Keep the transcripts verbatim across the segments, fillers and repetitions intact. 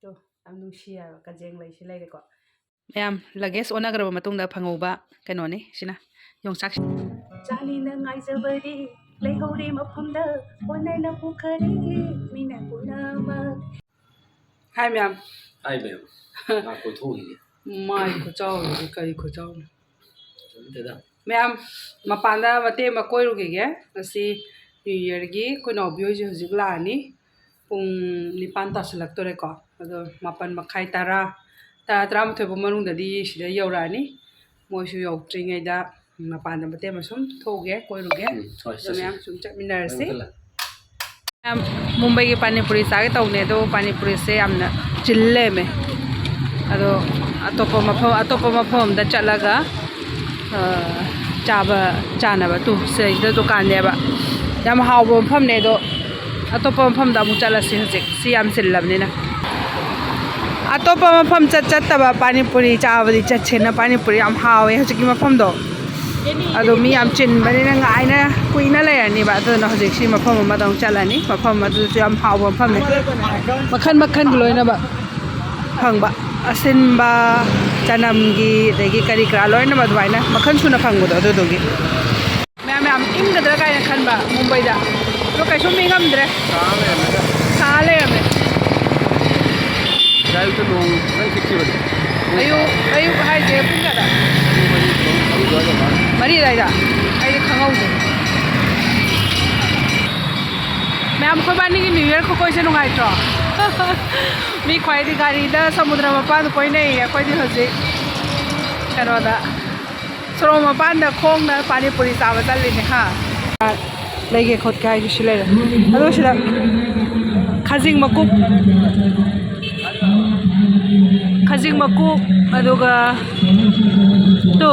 ꯌꯥꯝ ꯅꯨꯡꯁꯤ ꯍꯥꯏꯕ ꯀꯖꯦꯡ ꯂꯩꯁꯤ ꯂꯩꯔꯦꯀꯣ꯫ ꯃꯌꯥꯝ, luggage ꯑꯣꯟꯅꯈ꯭ꯔꯕ ꯃꯇꯨꯡꯗ ꯐꯪꯍꯧꯕ ꯀꯩꯅꯣꯅꯤ ꯁꯤꯅ, ꯌꯣꯡꯆꯥꯛꯁꯤ꯫ ꯆꯥꯅꯤꯅ ꯉꯥꯏꯖꯕꯗꯤ ꯂꯩꯍꯧꯔꯤ ꯃꯐꯝꯗ, ꯑꯣꯟꯅꯅ ꯄꯨꯈꯔꯦ ꯃꯤꯅ ꯄꯨꯝꯅꯃꯛ꯫ ꯍꯥꯏ ꯃꯌꯥꯝ꯫ ꯍꯥꯏ ꯃꯌꯥꯝ꯫ ꯉꯥ ꯀꯣꯏꯊꯣꯛꯎꯈꯤꯒꯦ꯫ ꯃꯥꯏ ꯈꯨꯆꯥꯎꯁꯤꯗꯤ ꯀꯔꯤ ꯈꯨꯆꯥꯎꯅꯣ? ꯅꯠꯇꯦꯗ꯫ ꯃꯌꯥꯝ, ꯃꯄꯥꯟꯗ ꯃꯇꯦꯛ ꯑꯃ ꯀꯣꯏꯔꯨꯈꯤꯒꯦ꯫ ꯉꯁꯤ New Yearꯒꯤ ꯑꯩꯈꯣꯏ ꯅꯥꯎꯕꯤ ꯍꯣꯏꯁꯦ ꯍꯧꯖꯤꯛ ꯂꯥꯛꯑꯅꯤ꯫ ꯄꯨꯡ ꯅꯤꯄꯥꯟ ꯇꯥꯁꯜꯂꯛꯇꯣꯔꯦꯀꯣ꯫ ꯑꯗꯣ ꯃꯥꯄꯟ ꯃꯈꯥꯏ, ꯇꯔꯥ, ꯇꯔꯥ, ꯇꯔꯥꯃꯥꯊꯣꯏ ꯐꯥꯎ ꯃꯅꯨꯡꯗꯗꯤ ꯁꯤꯗ ꯌꯧꯔꯛꯑꯅꯤ꯫ ꯃꯣꯏꯁꯨ ꯌꯧꯗ꯭ꯔꯤꯉꯩꯗ ꯃꯄꯥꯟꯗ ꯃꯇꯦꯛ ꯑꯃ ꯁꯨꯝ ꯊꯣꯛꯎꯒꯦ, ꯀꯣꯏꯔꯨꯒꯦ꯫ ꯎꯝ, ꯍꯣꯏ, ꯑꯗꯣ ꯆꯠꯁꯤ꯫ ꯃꯌꯥꯝ ꯁꯨꯝ ꯆꯠꯃꯤꯟꯅꯔꯁꯤ꯫ ꯍꯣꯏ, ꯆꯠꯂꯦ꯫ ꯃꯌꯥꯝ, ꯃꯨꯝꯕꯩꯒꯤ ꯄꯥꯅꯤꯄꯨꯔꯤ ꯆꯥꯒꯦ ꯇꯧꯕꯅꯦ, ꯑꯗꯣ ꯄꯥꯅꯤꯄꯨꯔꯤꯁꯦ ꯌꯥꯝꯅ ꯆꯤꯜ ꯂꯩꯔꯝꯃꯦ꯫ ꯑꯗꯣ ꯑꯇꯣꯞꯄ ꯃꯐꯝ, ꯑꯇꯣꯞꯄ ꯃꯐꯝ ꯑꯃꯗ ꯆꯠꯂꯒ, ꯑ, ꯆꯥꯕ, ꯆꯥꯅꯕ ꯇꯨ, ꯁꯤꯗꯩꯁꯤꯗ ꯗꯨꯀꯥꯟꯅꯦꯕ꯫ ꯌꯥꯝ ꯍꯥꯎꯕ ꯃꯐꯝꯅꯦ, ꯑꯗꯣ ꯑꯇꯣꯞꯄ ꯃꯐꯝꯗ ꯑꯃꯨꯛ ꯆꯠꯂꯁꯤ ꯍꯧꯖꯤꯛ꯫ ꯁꯤ ꯌꯥꯝ ꯆꯤꯜꯂꯕꯅꯤꯅ꯫ ꯑꯇꯣꯞꯄ ꯃꯐꯝ ꯆꯠ ꯆꯠꯇꯕ ꯄꯥꯅꯤꯄꯨꯔꯤ ꯆꯥꯕꯗꯤ ꯆꯠꯁꯦꯅ, ꯄꯥꯅꯤꯄꯨꯔꯤ ꯌꯥꯝ ꯍꯥꯎꯋꯦ ꯍꯧꯖꯤꯛꯀꯤ ꯃꯐꯝꯗꯣ꯫ ꯑꯗꯣ ꯃꯤ ꯌꯥꯝ ꯆꯤꯟꯕꯅꯤꯅ ꯉꯥꯏꯅ ꯀꯨꯏꯅ ꯂꯩꯔꯅꯤꯕ꯫ ꯑꯗꯨꯅ ꯍꯧꯖꯤꯛ ꯁꯤ ꯃꯐꯝ ꯑꯃꯗ ꯑꯃꯨꯛ ꯆꯠꯂꯅꯤ꯫ ꯃꯐꯝ ꯑꯗꯨꯁꯨ ꯌꯥꯝ ꯍꯥꯎꯕ ꯃꯐꯝꯅꯤ꯫ ꯃꯈꯟ ꯃꯈꯟ ꯂꯣꯏꯅꯃꯛ ꯐꯪꯕ, ꯑꯁꯤꯟꯕ, ꯆꯅꯝꯒꯤ, ꯑꯗꯒꯤ ꯀꯔꯤ ꯀꯔꯥ ꯂꯣꯏꯅꯃꯛ ꯑꯗꯨꯃꯥꯏꯅ ꯃꯈꯜ ꯁꯨꯅ ꯐꯪꯕꯗꯣ ꯑꯗꯨꯗꯨꯒꯤ꯫ ꯃꯌꯥꯝ ꯌꯥꯝ ꯏꯪꯒꯗ꯭ꯔꯥ ꯀꯥꯏꯅ ꯈꯟꯕ ꯃꯨꯝꯕꯩꯗ, ꯑꯗꯣ ꯀꯩꯁꯨꯝ ꯏꯪꯉꯝꯗ꯭ꯔꯦ꯫ ꯁꯥ ꯂꯩꯔꯝꯃꯦ꯫ ꯁꯥ ꯂꯩꯔꯝꯃꯦ꯫ ꯉꯁꯥꯏ ꯑꯌꯨꯛꯇ ꯅꯣꯡ ꯈꯤꯇꯪ ꯈꯤꯛꯈꯤꯕꯅꯦ꯫ ꯑꯌꯨꯛ, ꯑꯌꯨꯛ ꯍꯥꯏꯁꯦ ꯄꯨꯡ ꯀꯌꯥꯗ? ꯄꯨꯡ ꯃꯔꯤ, ꯄꯨꯡ ꯃꯔꯤ ꯑꯗꯨꯋꯥꯏꯗ ꯃꯥꯜꯂꯦ꯫ ꯃꯔꯤ ꯑꯗꯨꯋꯥꯏꯗ? ꯑꯩꯗꯤ ꯈꯪꯍꯧꯗꯦ꯫ ꯃꯌꯥꯝ, ꯑꯩꯈꯣꯏꯕꯥꯅꯤꯒꯤ New Year ꯈꯨꯀꯣꯏꯁꯦ ꯅꯨꯡꯉꯥꯏꯇ꯭ꯔꯣ? ꯃꯤ ꯈ꯭ꯋꯥꯏꯗꯤ ꯒꯥꯔꯤꯗ ꯁꯃꯨꯗ꯭ꯔ ꯃꯄꯥꯟꯗ ꯀꯣꯏꯅꯩꯌꯦ, ꯑꯩꯈꯣꯏꯗꯤ ꯍꯧꯖꯤꯛ ꯀꯩꯅꯣꯗ, ꯁꯣꯔꯣꯛ ꯃꯄꯥꯟꯗ ꯈꯣꯡꯅ ꯄꯥꯅꯤꯄꯨꯔꯤ ꯆꯥꯕ ꯆꯠꯂꯤꯅꯦ, ꯍꯥ? ꯂꯩꯒꯦ ꯈꯣꯠꯀꯦ ꯍꯥꯏꯁꯨ ꯁꯤ ꯂꯩꯔꯦ꯫ ꯑꯗꯣ ꯁꯤꯗ ꯈꯥꯖꯤꯡ ꯃꯀꯨꯞ, ꯈꯥꯖꯤꯡ ꯃꯀꯨꯞ, ꯑꯗꯨꯒ ꯇꯨ,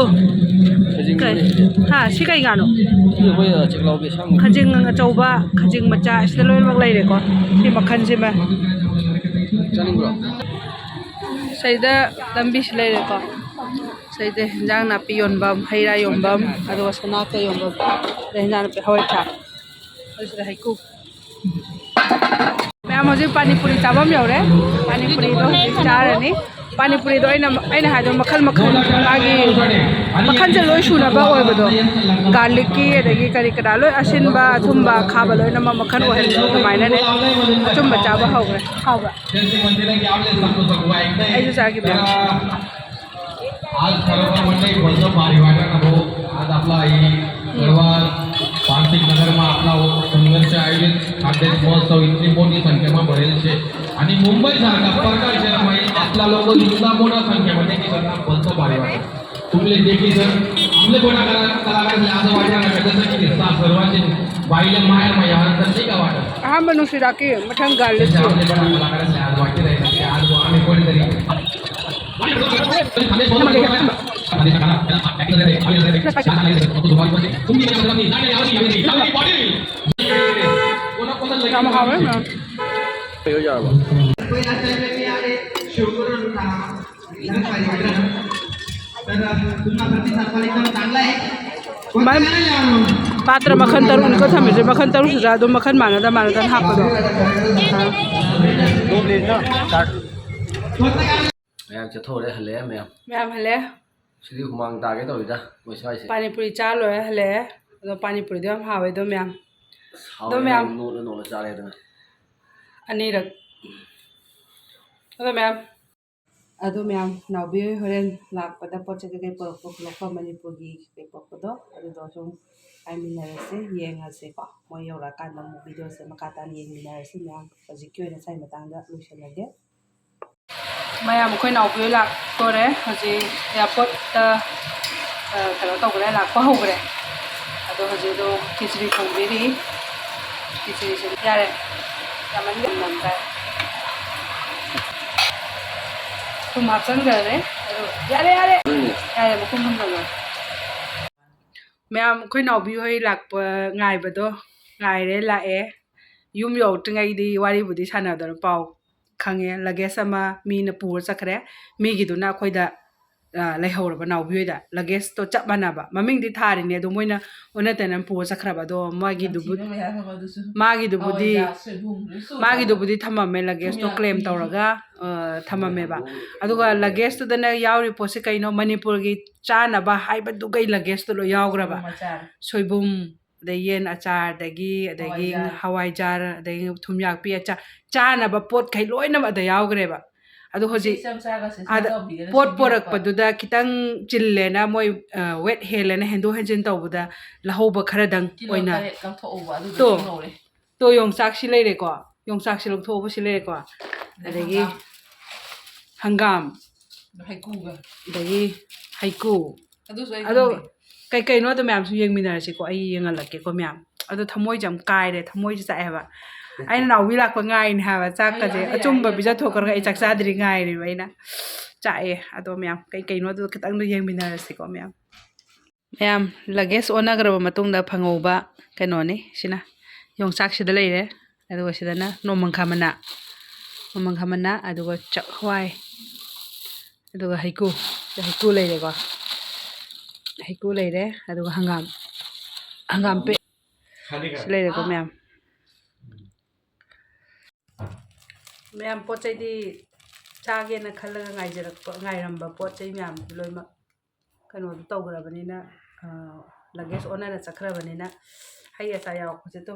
ꯈꯥꯖꯤꯡ ꯀꯩ? ꯃꯔꯤ꯫ ꯍꯥ, ꯁꯤ ꯀꯩ ꯉꯥꯅꯣ? ꯁꯤ ꯑꯩꯈꯣꯏ, ꯑ, ꯆꯦꯛꯂꯥꯎꯕꯤ ꯑꯁꯥꯡꯕ꯫ ꯈꯥꯖꯤꯡ ꯑꯆꯧꯕ, ꯈꯥꯖꯤꯡ ꯃꯆꯥ, ꯁꯤꯗ ꯂꯣꯏꯅꯃꯛ ꯂꯩꯔꯦꯀꯣ꯫ ꯁꯤ ꯃꯈꯜꯁꯤꯃ꯫ ꯆꯥꯅꯤꯡꯕ꯭ꯔꯣ? ꯁꯤꯗ ꯂꯝꯕꯤꯁꯤ ꯂꯩꯔꯦꯀꯣ꯫ ꯁꯤꯗ ꯍꯤꯟꯖꯥꯡ ꯅꯥꯄꯤ ꯌꯣꯟꯐꯝ, ꯍꯩ ꯔꯥ ꯌꯣꯟꯐꯝ, ꯑꯗꯨꯒ ꯁꯅꯥ ꯀꯩ ꯌꯣꯟꯐꯝ, ꯑꯗꯩ ꯍꯤꯟꯖꯥꯡ ꯅꯥꯄꯤ, ꯍꯋꯥꯏ ꯊ꯭ꯔꯥꯛ, ꯑꯗꯨ ꯁꯤꯗ ꯍꯩꯀꯨ꯫ ꯃꯌꯥꯝ, ꯍꯧꯖꯤꯛ ꯄꯥꯅꯤꯄꯨꯔꯤ ꯆꯥꯐꯝ ꯌꯧꯔꯦ꯫ ꯄꯥꯅꯤꯄꯨꯔꯤꯗꯣ ꯍꯧꯖꯤꯛ ꯆꯥꯔꯅꯤ꯫ ꯄꯥꯅꯤꯄꯨꯔꯤꯗꯣ ꯑꯩꯅ, ꯑꯩꯅ ꯍꯥꯏꯗꯣ ꯃꯈꯜ ꯃꯈꯜ, ꯃꯥꯒꯤ ꯃꯈꯜꯁꯦ ꯂꯣꯏ ꯁꯨꯅꯕ ꯑꯣꯏꯕꯗꯣ, ꯒꯥꯔꯂꯤꯛꯀꯤ ꯑꯗꯒꯤ ꯀꯔꯤ ꯀꯔꯥ ꯂꯣꯏ, ꯑꯁꯤꯟꯕ ꯑꯊꯨꯝꯕ ꯈꯥꯕ ꯂꯣꯏꯅꯃꯛ ꯃꯈꯜ ꯑꯣꯏꯍꯜꯂꯦ꯫ ꯑꯗꯨꯃꯥꯏꯅꯅꯦ ꯑꯆꯨꯝꯕ ꯆꯥꯕ ꯍꯧꯈ꯭ꯔꯦ꯫ ꯍꯥꯎꯕ꯭ꯔꯥ? ꯑꯩꯁꯨ ꯆꯥꯈꯤꯕꯅꯦ꯫ आज खरोखर म्हणजे भलतं भारी वाटलं ना भाऊ. आज आपला ही गढवाल पानसिंग नगरमा आपला संघर्ष आयोजित खाद्य महोत्सव इतकी मोठी संख्येमा भरेल शे. आणि मुंबई सारखा परगाव शहरमा आपला लोक इतका मोठा संख्येमध्ये की त्यांना भलतं भारी वाटलं. तुमले देखी सर, हमले कोणा कला कलाकार लाज वाटणार का? जसं की सा सर्वांचे बाईला माया माया तर नाही का वाटत? ꯑꯍꯥꯟꯕ ꯅꯨꯡꯁꯤꯗꯥꯛꯀꯤ ꯃꯊꯪ ꯒꯥꯔꯂꯤꯛꯀꯤ꯫ जसे आपले कोणा कलाकार लाज वाटते राहील, आज आम्ही कोणीतरी ꯄꯥꯇ꯭ꯔ ꯃꯈꯜ ꯇꯔꯨꯛꯅꯤꯀꯣ ꯊꯝꯃꯤꯁꯦ, ꯃꯈꯜ ꯇꯔꯨꯛꯁꯤꯗ ꯑꯗꯨꯝ ꯃꯈꯜ ꯃꯥꯟꯅꯗ ꯃꯥꯟꯅꯗꯅ ꯍꯥꯞꯄꯗꯣ꯫ ꯃꯌꯥꯝ ꯆꯠꯊꯣꯛꯎꯔꯦ, ꯍꯜꯂꯛꯑꯦ ꯃꯌꯥꯝ꯫ ꯃꯌꯥꯝ ꯍꯜꯂꯛꯑꯦ꯫ ꯁꯤꯗꯤ ꯍꯨꯃꯥꯡ ꯇꯥꯒꯦ ꯇꯧꯋꯤꯗ, ꯃꯣꯏ ꯁ꯭ꯋꯥꯏꯁꯦ꯫ ꯄꯥꯅꯤꯄꯨꯔꯤ ꯆꯥ ꯂꯣꯏꯔꯦ, ꯍꯜꯂꯛꯑꯦ꯫ ꯑꯗꯣ ꯄꯥꯅꯤꯄꯨꯔꯤꯗꯣ ꯌꯥꯝ ꯍꯥꯎꯋꯦ ꯑꯗꯣ ꯃꯌꯥꯝ꯫ ꯑꯁ, ꯍꯥꯎꯋꯦ, ꯑꯗꯣ ꯃꯌꯥꯝ ꯅꯣꯠꯂ ꯅꯣꯠꯂ ꯆꯥꯔꯦꯗꯅ꯫ ꯑꯅꯤꯔꯛ꯫ ꯑꯗꯣ ꯃꯌꯥꯝ꯫ ꯑꯗꯣ ꯃꯌꯥꯝ, ꯅꯥꯎꯕꯤ ꯍꯣꯏ ꯍꯣꯔꯦꯟ ꯂꯥꯛꯄꯗ ꯄꯣꯠ ꯆꯩ ꯀꯩꯀꯩ ꯄꯨꯔꯛꯄ ꯈꯣꯠꯂꯛꯄ, ꯃꯅꯤꯄꯨꯔꯒꯤ ꯀꯩꯀꯩ ꯄꯨꯔꯛꯄꯗꯣ, ꯑꯗꯨꯗꯣ ꯁꯨꯝ ꯍꯥꯏꯃꯤꯟꯅꯔꯁꯦ, ꯌꯦꯡꯉꯁꯦꯀꯣ꯫ ꯃꯣꯏ ꯌꯧꯔꯛꯑꯀꯥꯟꯗ ꯑꯃꯨꯛ ꯚꯤꯗꯤꯑꯣꯁꯦ ꯃꯈꯥ ꯇꯥꯅ ꯌꯦꯡꯃꯤꯟꯅꯔꯁꯤ ꯃꯌꯥꯝ꯫ ꯍꯧꯖꯤꯛꯀꯤ ꯑꯣꯏꯅ ꯁ꯭ꯋꯥꯏ ꯃꯇꯥꯡꯗ ꯂꯣꯏꯁꯤꯜꯂꯒꯦ꯫ ꯃꯌꯥꯝ, ꯑꯩꯈꯣꯏ ꯅꯥꯎꯕꯤ ꯍꯣꯏ ꯂꯥꯛꯇꯣꯔꯦ꯫ ꯍꯧꯖꯤꯛ ꯑꯦꯌꯥꯔꯄꯣꯔꯠꯇ, ꯑ, ꯀꯩꯅꯣ ꯇꯧꯈ꯭ꯔꯦ, ꯂꯥꯛꯄ ꯍꯧꯈ꯭ꯔꯦ꯫ ꯑꯗꯣ ꯍꯧꯖꯤꯛ ꯑꯗꯣ ꯈꯦꯆ꯭ꯔꯤ ꯊꯣꯡꯕꯤꯔꯤ꯫ ꯈꯦꯆ꯭ꯔꯤꯁꯦ ꯌꯥꯔꯦ꯫ ꯌꯥꯝꯃꯟ ꯌꯥꯝꯃꯟꯈ꯭ꯔꯦ꯫ ꯊꯨꯝ ꯍꯥꯞꯆꯟꯈ꯭ꯔꯦ꯫ ꯑꯗꯣ ꯌꯥꯔꯦ, ꯌꯥꯔꯦ꯫ ꯌꯥꯔꯦ, ꯃꯈꯨꯝ ꯈꯨꯝꯖꯜꯂꯣ꯫ ꯃꯌꯥꯝ, ꯑꯩꯈꯣꯏ ꯅꯥꯎꯕꯤ ꯍꯣꯏ ꯂꯥꯛꯄ ꯉꯥꯏꯕꯗꯣ ꯉꯥꯏꯔꯦ, ꯂꯥꯛꯑꯦ꯫ ꯌꯨꯝ ꯌꯧꯔꯛꯇ꯭ꯔꯤꯉꯩꯗꯤ ꯋꯥꯔꯤꯕꯨꯗꯤ ꯁꯥꯟꯅꯗꯅ ꯄꯥꯎ ꯈꯪꯉꯦ꯫ ꯂꯒꯦꯖ ꯑꯃ ꯃꯤꯅ ꯄꯨꯔ ꯆꯠꯈ꯭ꯔꯦ꯫ ꯃꯤꯒꯤꯗꯨꯅ ꯑꯩꯈꯣꯏꯗ ꯑ, ꯂꯩꯍꯧꯔꯕ ꯅꯥꯎꯕꯤ ꯍꯣꯏꯗ꯫ Luggage ꯇꯣ ꯆꯞ ꯃꯥꯟꯅꯕ, ꯃꯃꯤꯡꯗꯤ ꯊꯥꯔꯤꯅꯦ, ꯑꯗꯣ ꯃꯣꯏꯅ ꯑꯣꯟꯅ ꯇꯩꯅꯅ ꯄꯨꯔ ꯆꯠꯈ꯭ꯔꯕ꯫ ꯑꯗꯣ ꯃꯥꯒꯤꯗꯨꯕꯨ-, ꯌꯥꯝ ꯊꯤꯅ ꯃꯌꯥꯝ ꯑꯃ ꯑꯗꯨꯁꯨ꯫ ꯃꯥꯒꯤꯗꯨꯕꯨꯗꯤ, ꯍꯋꯥꯏꯖꯥꯔ, ꯁꯣꯏꯕꯨꯝ, ꯂꯣꯏ ꯁꯨꯔꯦ꯫ ꯃꯥꯒꯤꯗꯨꯕꯨꯗꯤ ꯊꯝꯃꯝꯃꯦ, luggage ꯇꯣ ꯊꯨꯝꯌꯥꯛꯄꯤ꯫ Claim ꯇꯧꯔꯒ, ꯑ, ꯊꯝꯃꯝꯃꯦꯕ꯫ ꯑꯗꯨꯒ luggage ꯇꯨꯗꯅ ꯌꯥꯎꯔꯤ ꯄꯣꯠꯁꯦ ꯀꯩꯅꯣ? ꯃꯅꯤꯄꯨꯔꯒꯤ ꯆꯥꯅꯕ ꯍꯥꯏꯕꯗꯨꯒꯩ luggage ꯇꯣ ꯂꯣꯏ ꯌꯥꯎꯈ꯭ꯔꯕ꯫ ꯁꯣꯏꯕꯨꯝ ꯑꯆꯥꯔ꯫ ꯁꯣꯏꯕꯨꯝ, ꯑꯗꯩ ꯌꯦꯟ ꯑꯆꯥꯔꯗꯒꯤ, ꯑꯗꯒꯤ ꯍꯋꯥꯏꯖꯥꯔ꯫ ꯍꯋꯥꯏꯖꯥꯔ, ꯑꯗꯒꯤ ꯊꯨꯝꯌꯥꯛꯄꯤ ꯑꯆꯥꯔ, ꯆꯥꯅꯕ ꯄꯣꯠꯈꯩ ꯂꯣꯏꯅꯃꯛ ꯑꯗ ꯌꯥꯎꯈ꯭ꯔꯦꯕ꯫ ꯑꯗꯣ ꯍꯧꯖꯤꯛ ꯏꯆꯦ ꯏꯆꯝꯆꯥꯒꯁꯦ ꯑꯥꯗ ꯁꯅꯥꯇꯣꯝꯕꯤꯒꯅ ꯄꯣꯠ ꯁꯦꯝꯕꯤꯔꯛꯄ꯫ ꯄꯣꯔꯛꯄꯗꯨꯗ ꯈꯤꯇꯪ ꯆꯤꯜꯂꯦꯅ ꯃꯣꯏ, ꯑ, weight ꯍꯦꯜꯂꯦꯅ ꯍꯦꯟꯗꯣꯛ ꯍꯦꯟꯖꯤꯟ ꯇꯧꯕꯗ ꯂꯧꯍꯧꯕ ꯈꯔꯗꯪ ꯀꯤꯂꯣ ꯑꯣꯏꯅ꯫ ꯇꯔꯦꯠ ꯂꯧꯊꯣꯛꯍꯧꯕ ꯑꯗꯨꯗ ꯇꯣ꯫ ꯂꯦꯝꯍꯧꯔꯦ꯫ ꯇꯣ, ꯌꯣꯡꯆꯥꯛꯁꯤ ꯂꯩꯔꯦꯀꯣ꯫ ꯌꯣꯡꯆꯥꯛꯁꯤ ꯂꯧꯊꯣꯛꯍꯧꯕꯁꯤ ꯂꯩꯔꯦꯀꯣ꯫ ꯑꯗꯩ ꯑꯗꯒꯤ ꯍꯪꯒꯥꯝ꯫ ꯍꯪꯒꯥꯝ꯫ ꯍꯩꯀꯨꯒ꯫ ꯑꯗꯒꯤ ꯍꯩꯀꯨ꯫ ꯑꯗꯨꯁꯨ ꯑꯩ ꯑꯗꯣ ꯈꯪꯗꯦ꯫ ꯀꯩ ꯀꯩꯅꯣ ꯑꯗꯨ ꯃꯌꯥꯝꯁꯨ ꯌꯦꯡꯃꯤꯟꯅꯔꯁꯤꯀꯣ꯫ ꯑꯩ ꯌꯦꯡꯍꯜꯂꯛꯀꯦꯀꯣ ꯃꯌꯥꯝ꯫ ꯑꯗꯣ ꯊꯃꯣꯏꯁꯦ ꯌꯥꯝ ꯀꯥꯏꯔꯦ, ꯊꯃꯣꯏꯁꯦ ꯆꯥꯛꯑꯦꯕ꯫ ꯑꯩꯅ ꯅꯥꯎꯕꯤ ꯂꯥꯛꯄ ꯉꯥꯏꯔꯤꯅꯦ ꯍꯥꯏꯕ꯫ ꯆꯥꯛꯀꯁꯦ ꯑꯩ, ꯑꯩ, ꯑꯆꯨꯝꯕ ꯑꯩ ꯄꯤꯖꯊꯣꯛꯈ꯭ꯔꯒ ꯑꯩ ꯆꯥꯛ ꯆꯥꯗ꯭ꯔꯤ ꯉꯥꯏꯔꯤꯕ ꯑꯩꯅ꯫ ꯆꯥꯛꯑꯦ꯫ ꯑꯗꯣ ꯃꯌꯥꯝ ꯀꯩ ꯀꯩꯅꯣ ꯑꯗꯨ ꯈꯤꯇꯪꯗꯣ ꯌꯦꯡꯃꯤꯟꯅꯔꯁꯤꯀꯣ ꯃꯌꯥꯝ꯫ ꯃꯌꯥꯝ, luggage ꯑꯣꯟꯅꯈ꯭ꯔꯕ ꯃꯇꯨꯡꯗ ꯐꯪꯍꯧꯕ ꯀꯩꯅꯣꯅꯤ ꯁꯤꯅ꯫ ꯌꯣꯡꯆꯥꯛꯁꯤꯗ ꯂꯩꯔꯦ, ꯑꯗꯨꯒ ꯁꯤꯗꯅ ꯅꯣꯡꯃꯪꯈꯥ ꯃꯅꯥ, ꯅꯣꯡꯃꯪꯈꯥ ꯃꯅꯥ, ꯑꯗꯨꯒ ꯆꯥꯛꯍꯋꯥꯏ, ꯑꯗꯨꯒ ꯍꯩꯀꯨ, ꯍꯩꯀꯨ ꯂꯩꯔꯦꯀꯣ, ꯍꯩꯀꯨ ꯂꯩꯔꯦ, ꯑꯗꯨꯒ ꯍꯪꯒꯥꯝ, ꯍꯪꯒꯥꯝ ꯄꯦ-, ꯁꯤ ꯂꯩꯔꯦꯀꯣ ꯃꯌꯥꯝ꯫ ꯃꯌꯥꯝ, ꯄꯣꯠ ꯆꯩꯗꯤ ꯆꯥꯒꯦꯅ ꯈꯜꯂꯒ ꯉꯥꯏꯖꯔꯛꯄ, ꯉꯥꯏꯔꯝꯕ ꯄꯣꯠ ꯆꯩ ꯃꯌꯥꯝꯁꯤ ꯂꯣꯏꯅꯃꯛ ꯀꯩꯅꯣꯗꯣ ꯇꯧꯈ꯭ꯔꯕꯅꯤꯅ, ꯑ, luggage ꯑꯣꯟꯅꯔ ꯆꯠꯈ꯭ꯔꯕꯅꯤꯅ ꯍꯩ ꯑꯆꯥ ꯌꯥꯎꯔꯛꯄꯁꯦ ꯇꯣ꯫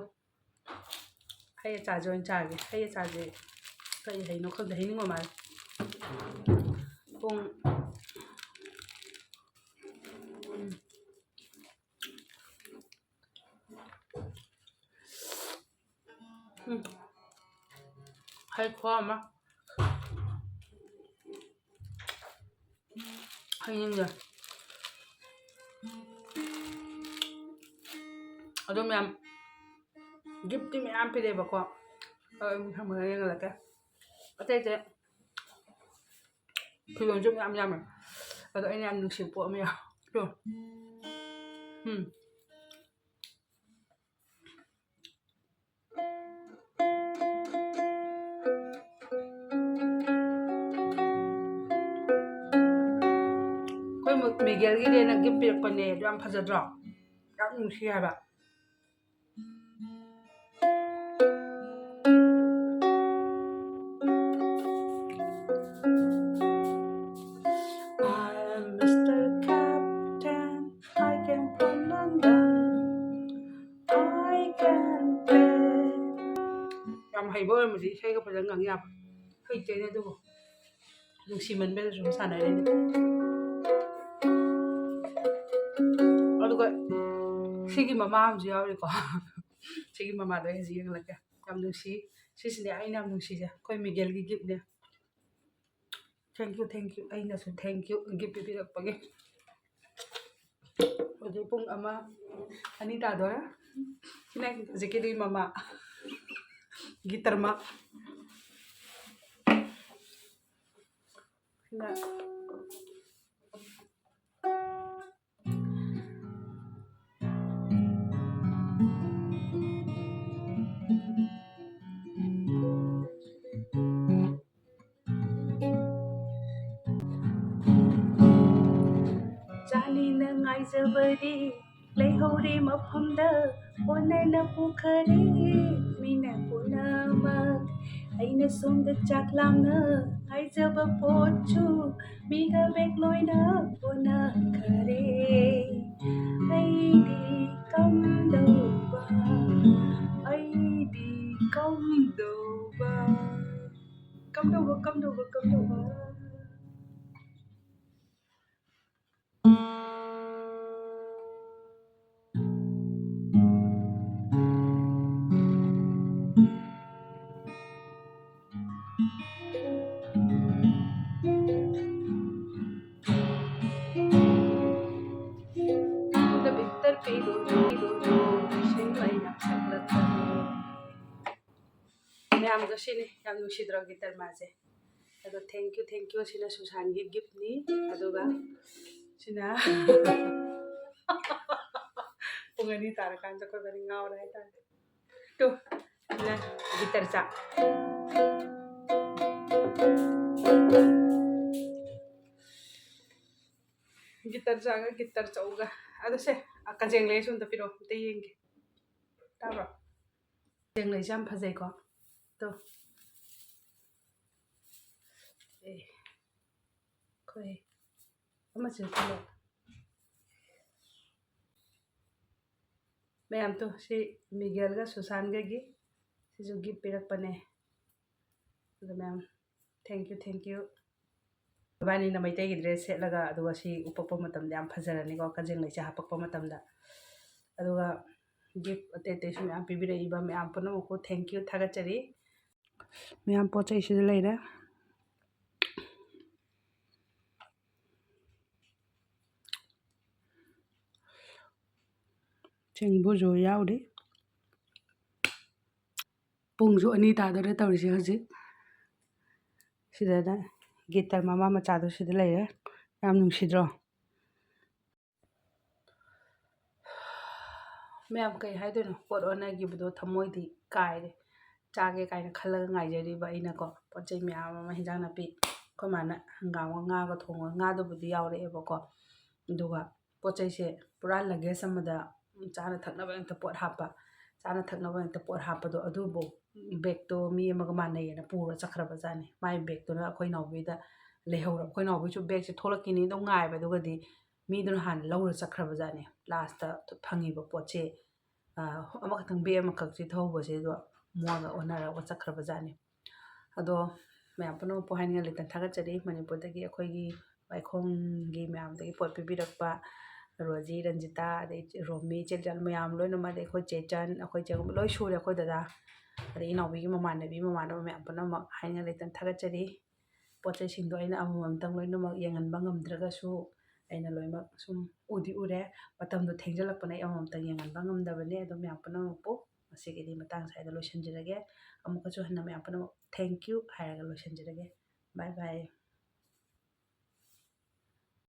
ꯍꯩ ꯑꯆꯥꯁꯦ ꯑꯣꯏꯅ ꯆꯥꯒꯦ꯫ ꯍꯩ ꯑꯆꯥꯁꯦ ꯀꯔꯤ ꯍꯩꯅꯣ ꯈꯪꯗꯦ, ꯍꯩꯅꯤꯡꯕ ꯃꯥꯜꯂꯦ꯫ ꯄꯨꯡ, ꯎꯝ꯫ ꯎꯝ꯫ ꯍꯩ ꯈꯨꯍꯥꯎ ꯑꯃ꯫ ꯍꯩꯅꯤꯡꯉꯦ꯫ ꯑꯗꯣ ꯃꯌꯥꯝ, gift ꯇꯤ ꯃꯌꯥꯝ ꯄꯤꯔꯛꯑꯦꯕꯀꯣ꯫ ꯑꯗꯣ ꯑꯩ ꯃꯊꯪ ꯃꯊꯪ ꯌꯦꯡꯍꯜꯂꯛꯀꯦ꯫ ꯑꯇꯩ ꯑꯇꯩ ꯐꯤꯔꯣꯟꯁꯨ ꯃꯌꯥꯝ ꯌꯥꯝꯃꯦ꯫ ꯑꯗꯣ ꯑꯩꯅ ꯌꯥꯝ ꯅꯨꯡꯁꯤꯕ ꯄꯣꯠ ꯑꯃ ꯌꯥꯎ-, ꯇꯣ꯫ ꯎꯝ꯫ ꯃꯤꯒꯦꯜꯒꯤꯗꯤ ꯑꯩꯅ ꯒꯤꯐ ꯄꯤꯔꯛꯄꯅꯦ, ꯑꯗꯨ ꯌꯥꯝ ꯐꯖꯗ꯭ꯔꯣ? ꯌꯥꯝ ꯅꯨꯡꯁꯤ ꯍꯥꯏꯕ꯫ I am Mister Captain, I came from London, I can play. ꯌꯥꯝ ꯍꯩꯕ ꯑꯣꯏꯔꯝꯃꯗꯤ ꯏꯁꯩꯒ ꯐꯖꯅ ꯉꯪ ꯌꯥꯕ꯫ ꯍꯩꯇꯦꯅꯦ ꯑꯗꯨꯕꯨ꯫ ꯅꯨꯡꯁꯤꯃꯟꯕꯩꯗ ꯁꯨꯝ ꯁꯥꯟꯅꯔꯤꯅꯦ꯫ ꯑꯗꯨꯒ ꯁꯤꯒꯤ ꯃꯃꯥ ꯑꯃꯁꯨ ꯌꯥꯎꯔꯤꯀꯣ꯫ ꯁꯤꯒꯤ ꯃꯃꯥꯗꯣ ꯑꯩ ꯍꯧꯖꯤꯛ ꯌꯦꯡꯍꯜꯂꯛꯀꯦ꯫ ꯌꯥꯝ ꯅꯨꯡꯁꯤ꯫ ꯁꯤꯁꯤꯅꯦ ꯑꯩꯅ ꯌꯥꯝ ꯅꯨꯡꯁꯤꯁꯦ, ꯑꯩꯈꯣꯏ ꯃꯤꯒꯦꯜꯒꯤ ꯒꯤꯐꯅꯦ꯫ Thank you, thank you꯫ ꯑꯩꯅꯁꯨ thank you ꯒꯤꯐ ꯄꯤꯕꯤꯔꯛꯄꯒꯤ꯫ ꯍꯧꯖꯤꯛ ꯄꯨꯡ ꯑꯃ, ꯑꯅꯤ ꯇꯥꯗꯣꯔꯦ꯫ ꯁꯤꯅ ꯍꯧꯖꯤꯛꯀꯤꯗꯨꯒꯤ ꯃꯃꯥ꯫ ꯒꯤꯇꯔꯃ꯫ ꯁꯤꯅ ꯆꯥꯅꯤꯅ ꯉꯥꯏꯖꯕꯗꯤ ꯂꯩꯍꯧꯔꯤ ꯃꯐꯝꯗ ꯑꯣꯟꯅꯅ ꯄꯨꯈꯔꯦ ꯃꯤꯅ ꯄꯨꯝꯅꯃꯛ꯫ ꯑꯩꯅ ꯁꯣꯝꯗ ꯆꯥꯛ ꯂꯥꯝꯅ ꯉꯥꯏꯖꯕ ꯄꯣꯠꯁꯨ ꯃꯤꯒ ꯕꯦꯛ ꯂꯣꯏꯅ ꯑꯣꯟꯅꯈꯔꯦ꯫ ꯑꯩꯗꯤ ꯀꯝꯗꯧꯕ, ꯑꯩꯗꯤ ꯀꯝꯗꯧꯕ, ꯀꯝꯗꯧꯕ, ꯀꯝꯗꯧꯕ, ꯀꯝꯗꯧꯕ꯫ ꯃꯌꯥꯝꯗꯣ ꯁꯤꯅꯤ, ꯌꯥꯝ ꯅꯨꯡꯁꯤꯗ꯭ꯔꯣ ꯒꯤꯇꯔ ꯃꯥꯁꯦ? ꯑꯗꯣ thank you, thank you꯫ ꯁꯤꯅ ꯁꯨꯁꯥꯟꯒꯤ ꯒꯤꯐꯅꯤ꯫ ꯑꯗꯨꯒ ꯁꯤꯅ ꯄꯨꯡ ꯑꯅꯤ ꯇꯥꯔꯀꯥꯟꯗ ꯑꯩꯈꯣꯏ ꯃꯔꯤ ꯉꯥꯎꯔꯦ ꯍꯥꯏꯇꯥꯔꯦ꯫ ꯇꯨ, ꯁꯤꯅ ꯒꯤꯇꯔ ꯆꯥꯛ꯫ ꯒꯤꯇꯔ ꯆꯥꯒ ꯒꯤꯇꯔ ꯆꯧꯒ꯫ ꯑꯗꯨ ꯁꯦ, ꯑ, ꯀꯖꯦꯡ ꯂꯩꯁꯨ ꯑꯝꯇ ꯄꯤꯔꯛꯑꯣ, ꯑꯝꯇ ꯌꯦꯡꯒꯦ꯫ ꯇꯥꯕ꯭ꯔꯣ? ꯀꯖꯦꯡ ꯂꯩꯁꯦ ꯌꯥꯝ ꯐꯖꯩꯀꯣ꯫ ꯇꯣ꯫ ꯑꯦ꯫ ꯑꯩꯈꯣꯏ ꯑꯃꯁꯨ ꯄꯤꯔꯛꯑꯣ꯫ ꯃꯌꯥꯝ ꯇꯣ, ꯁꯤ ꯃꯤꯒꯦꯜꯒ ꯁꯨꯁꯥꯟꯒꯒꯤ꯫ ꯁꯤꯁꯨ gift ꯄꯤꯔꯛꯄꯅꯦ꯫ ꯑꯗꯣ ꯃꯌꯥꯝ, thank you, thank you꯫ ꯏꯕꯥꯅꯤꯅ ꯃꯩꯇꯩꯒꯤ dress ꯁꯦꯠꯂꯒ, ꯑꯗꯨꯒ ꯁꯤ ꯎꯞꯄꯛꯄ ꯃꯇꯝꯗ ꯌꯥꯝ ꯐꯖꯔꯅꯤꯀꯣ, ꯀꯖꯦꯡ ꯂꯩꯁꯦ ꯍꯥꯞꯄꯛꯄ ꯃꯇꯝꯗ꯫ ꯑꯗꯨꯒ gift ꯑꯇꯩ ꯑꯇꯩꯁꯨ ꯃꯌꯥꯝ ꯄꯤꯕꯤꯔꯛꯏꯕ ꯃꯌꯥꯝ ꯄꯨꯝꯅꯃꯛꯄꯨ thank you, ꯊꯥꯒꯠꯆꯔꯤ꯫ ꯃꯌꯥꯝ ꯄꯣꯠ ꯆꯩ ꯁꯤꯗ ꯂꯩꯔꯦ꯫ ꯆꯦꯡꯕꯨꯁꯨ ꯌꯥꯎꯔꯤ꯫ ꯄꯨꯡꯁꯨ ꯑꯅꯤ ꯇꯥꯗꯣꯔꯦ ꯇꯧꯔꯤꯁꯦ ꯍꯧꯖꯤꯛ꯫ ꯁꯤꯗꯅ ꯒꯤꯇꯔ ꯃꯃꯥ ꯃꯆꯥꯗꯣ ꯁꯤꯗ ꯂꯩꯔꯦ꯫ ꯌꯥꯝ ꯅꯨꯡꯁꯤꯗ꯭ꯔꯣ? ꯃꯌꯥꯝ, ꯀꯩ ꯍꯥꯏꯗꯣꯏꯅꯣ, ꯄꯣꯠ ꯑꯣꯟꯅꯈꯤꯕꯗꯣ ꯊꯃꯣꯏꯗꯤ ꯀꯥꯏꯔꯦ꯫ ꯆꯥꯒꯦ ꯀꯥꯏꯅ ꯈꯜꯂꯒ ꯉꯥꯏꯖꯔꯤꯕ ꯑꯩꯅꯀꯣ, ꯄꯣꯠ ꯆꯩ ꯃꯌꯥꯝ ꯑꯃ, ꯍꯦꯟꯖꯥꯡ ꯅꯥꯄꯤ, ꯑꯩꯈꯣꯏ ꯃꯥꯅ ꯍꯪꯒꯥꯝꯒ ꯉꯥꯒ ꯊꯣꯡꯉꯒ, ꯉꯥꯗꯨꯕꯨꯗꯤ ꯌꯥꯎꯔꯛꯑꯦꯕꯀꯣ, ꯑꯗꯨꯒ ꯄꯣꯠ ꯆꯩꯁꯦ ꯄꯨꯔꯥ luggage ꯑꯃꯗ ꯆꯥꯅ ꯊꯛꯅꯕ ꯉꯥꯛꯇ ꯄꯣꯠ ꯍꯥꯞꯄ, ꯆꯥꯅ ꯊꯛꯅꯕ ꯉꯥꯛꯇ ꯄꯣꯠ ꯍꯥꯞꯄꯗꯣ, ꯑꯗꯨꯕꯨ bagꯇꯣ ꯃꯤ ꯑꯃꯒ ꯃꯥꯟꯅꯩꯌꯦꯅ ꯄꯨꯔ ꯆꯠꯈ꯭ꯔꯕ ꯖꯥꯠꯅꯤ꯫ ꯃꯥꯏ bagꯇꯨꯅ ꯑꯩꯈꯣꯏ ꯅꯥꯎꯕꯤꯗ ꯂꯩꯍꯧꯔꯕ꯫ ꯑꯩꯈꯣꯏ ꯅꯥꯎꯕꯤꯁꯨ bagꯁꯦ ꯊꯣꯛꯂꯛꯈꯤꯅꯤ ꯑꯗꯨꯝ ꯉꯥꯏꯕ, ꯑꯗꯨꯒꯗꯤ ꯃꯤꯗꯨꯅ ꯍꯥꯟꯅ ꯂꯧꯔ ꯆꯠꯈ꯭ꯔꯕ ꯖꯥꯠꯅꯤ꯫ Lastꯇ ꯐꯪꯉꯤꯕ ꯄꯣꯠꯁꯦ, ꯑ, ꯑꯃꯈꯛꯇꯪ, bag ꯑꯃꯈꯛꯁꯦ ꯊꯧꯍꯧꯕꯁꯦ, ꯑꯗꯣ ꯃꯣꯏꯒ ꯑꯣꯟꯅꯔꯒ ꯆꯠꯈ꯭ꯔꯕ ꯖꯥꯠꯅꯤ꯫ ꯑꯗꯣ ꯃꯌꯥꯝ ꯄꯨꯝꯅꯃꯛꯄꯨ ꯍꯥꯏꯅꯤꯡꯉꯥꯏ ꯂꯩꯇꯅ ꯊꯥꯒꯠꯆꯔꯤ꯫ ꯃꯅꯤꯄꯨꯔꯗꯒꯤ ꯑꯩꯈꯣꯏꯒꯤ ꯋꯥꯏꯈꯣꯡꯒꯤ ꯃꯌꯥꯝꯗꯒꯤ ꯄꯣꯠ ꯄꯤꯕꯤꯔꯛꯄ ꯔꯣꯖꯤ, ꯔꯟꯖꯤꯇꯥ, ꯑꯗꯩ ꯔꯣꯃꯤ, ꯏꯆꯦ ꯏꯆꯜ ꯃꯌꯥꯝ ꯂꯣꯏꯅꯃꯛ, ꯑꯗꯩ ꯑꯩꯈꯣꯏ ꯆꯦ ꯆꯟ, ꯑꯩꯈꯣꯏ ꯆꯦ ꯂꯣꯏ ꯁꯨꯔꯦ, ꯑꯩꯈꯣꯏ ꯗꯗꯥ, ꯑꯗꯩ ꯏꯅꯥꯎꯕꯤꯒꯤ ꯃꯃꯥꯟꯅꯕꯤ, ꯃꯃꯥꯟꯅꯕ ꯃꯌꯥꯝ ꯄꯨꯝꯅꯃꯛ ꯍꯥꯏꯅꯤꯡꯉꯥꯏ ꯂꯩꯇꯅ ꯊꯥꯒꯠꯆꯔꯤ꯫ ꯄꯣꯠ ꯆꯩꯁꯤꯡꯗꯣ ꯑꯩꯅ ꯑꯃꯃꯝꯇꯪ ꯂꯣꯏꯅꯃꯛ ꯌꯦꯡꯍꯟꯕ ꯉꯝꯗ꯭ꯔꯒꯁꯨ, ꯑꯩꯅ ꯂꯣꯏꯅꯃꯛ ꯁꯨꯝ ꯎꯗꯤ ꯎꯔꯦ꯫ ꯃꯇꯝꯗꯣ ꯊꯦꯡꯖꯤꯜꯂꯛꯄꯅ ꯑꯩ ꯑꯃꯃꯝꯇꯪ ꯌꯦꯡꯍꯟꯕ ꯉꯝꯗꯕꯅꯦ꯫ ꯑꯗꯣ ꯃꯌꯥꯝ ꯄꯨꯝꯅꯃꯛꯄꯨ ꯉꯁꯤꯒꯤꯗꯤ ꯃꯇꯥꯡ ꯁ꯭ꯋꯥꯏꯗ ꯂꯣꯏꯁꯤꯟꯖꯔꯒꯦ꯫ ꯑꯃꯨꯛꯀꯁꯨ ꯍꯟꯅ ꯃꯌꯥꯝ ꯄꯨꯝꯅꯃꯛ thank you ꯍꯥꯏꯔꯒ ꯂꯣꯏꯁꯤꯟꯖꯔꯒꯦ꯫ Bye bye꯫